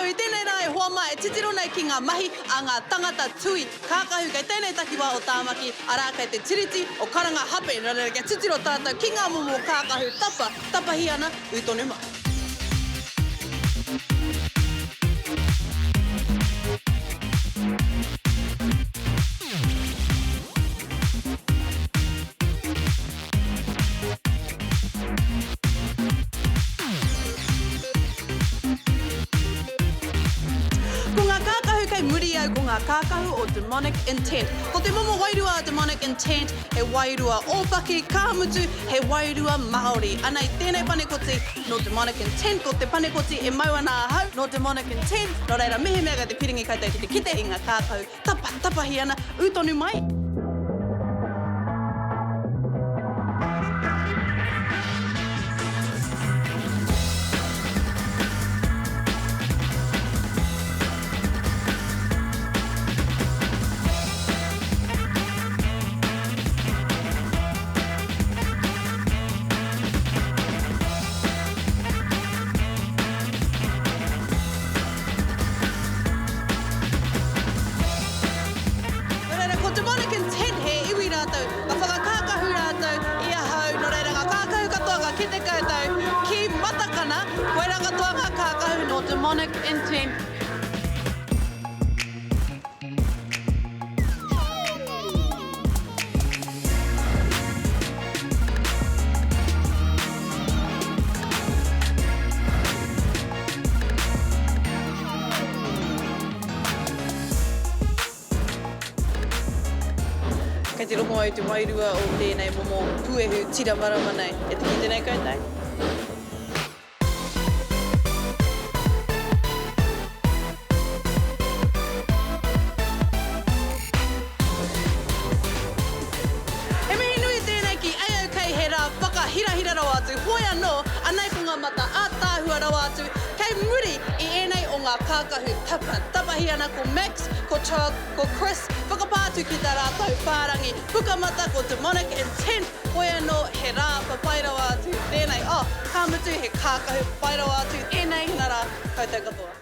tātou i tēnei rā e hoa mā e titiro nei ki ngā mahi a ngā tangata tui kākahu kei tēnei takiwā o Tāmaki, arā kei te tiriti o Karangahape. Nō reira kia titiro tātou ki ngā momo kākahu tapa, tapahi ana, ū tonu mai. Ko ngā kākahu kei muri au ko ngā kākahu o Demonic Intent. Ko te momo wairua a Demonic Intent he wairua ōpaki, ka mutu he wairua Māori. Anei tēnei panekoti nō Demonic Intent, ko te panekoti e mau ana ahau nō Demonic Intent, nō reira mehemea kei te piringi koutou ki te kite i ngā kākahu Tapatapahi ana, ū tonu mai. Nō reira, ko Demonic Intent he iwi rātou, ka whakakākahu rātou i ahau, nō reira ngā kākahu katoa ka kite koutou ki Matakana, koirā katoa ngā kākahu nō Demonic Intent. Kei te rongo au te wairua o tēnei momo puehu tira marama nei. E te kite nei koutou? He mihi nui tēnei ki AOK he rā whakahirahira rawa atu, hoi anō, anei ko ngā mata ātaahua rawa atu, kei muri i ēnei o ngā kākahu tapa, tapahi ana ko Max, ko Child, ko Chris, whakapā atu ki tā rātou whārangi pukamata ko Demonic Intent, Hoi anō, he rā papai rawa atu tēnei. Oh, ka mutu he kākahu papai rawa atu tēnei, hina rā koutou katoa.